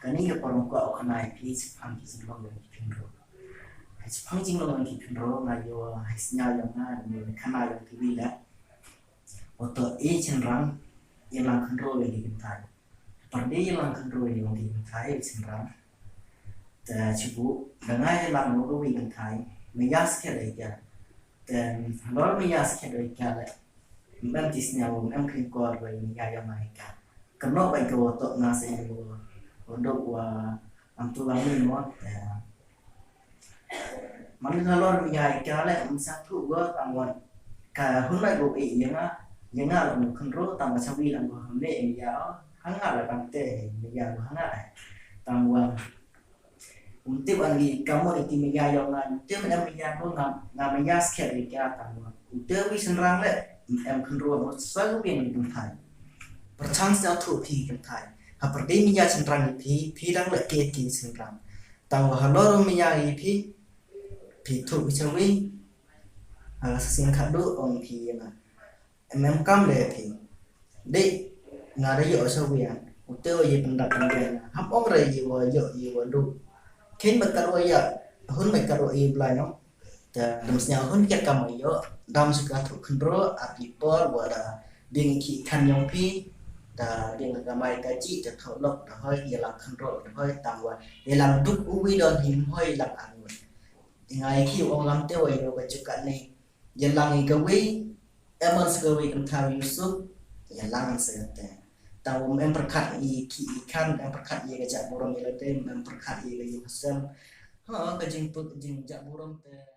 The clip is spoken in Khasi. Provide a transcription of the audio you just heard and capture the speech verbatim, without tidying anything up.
Kane ka por nga kwah u khana ïa phi shaphang ki jinglong jong ki khynroo. Shaphang jinglong jong ki khynroo nga ïoh ha sñiaw jong nga, ne khana jong ki wi la. Uto i chynrang, i lang khynroo ïa ki kynthai. Pyrdi i lang khynroo ïa ki kynthai, i chynrang. Te chibu, da nga ïa lang u wi kynthai, me ïa skhet ïa ka. Te halor me ïa skhet ïa ka le. Mem ti sñiaw, mem kring kor wi me ïa ïa mai ka. Kano bai ka uto nga se ïa u dok wa am tu lang ni mo. Te man nga lor mi ai ka le, um sa thu go tang wan. Ka hun mai go e, ïa nga, ïa nga la mu khynroo tang ba sa wi lang go ham ne, ïa, ha nga la tang te, ïa go ha nga, tang wan. Um tip an gi ka mo iti mi ïa ïa nga, um tip an mi ïa go nga, nga mi ïa skhet ïa ka tang wan. Um tip wi chynrang le, em khynroo mo sa go wi ni kynthai. Pyrchang sa thu phi kynthai. Ha pyrdi mi ïa chynrang phi, phi dang le ke ki chynrang. Tang wa halor mi ïa i phi, phi thu wi cha wi. Ha sa sing khadu ong phi ïa nga. Em em kam le phi. Dei, nga da ïoh sa wi an. Uto ïa pyndak pyndak. Ham ong re ïa wa ïoh ïa wa du. Ken ba karo ïa, hun ba karo ïa bla nyong. Te dam sñiaw hun kiat kam ïoh. Dam sa ka thu khynroo, a phi por wa da. Biang ki khan yong phi. Da biang ka mai ka ji, te thok lok, da hoi, ïa lang khynroo, da hoi, tang wa. Ïa lang duk u wi don him hoi lang angut. Ngai ki ong lam te wa ïoh ka jukat ni. Ïa lang i ka wi, em an sa ka wi kan thaw Yusuf, ïa lang sa ka te. Tang wa em pyrkhat i ki i khan, em pyrkhat ïa ka jak burom ïa la te, em pyrkhat ïa ka yu hasem. Ha, ka jing put, jing jak burom te.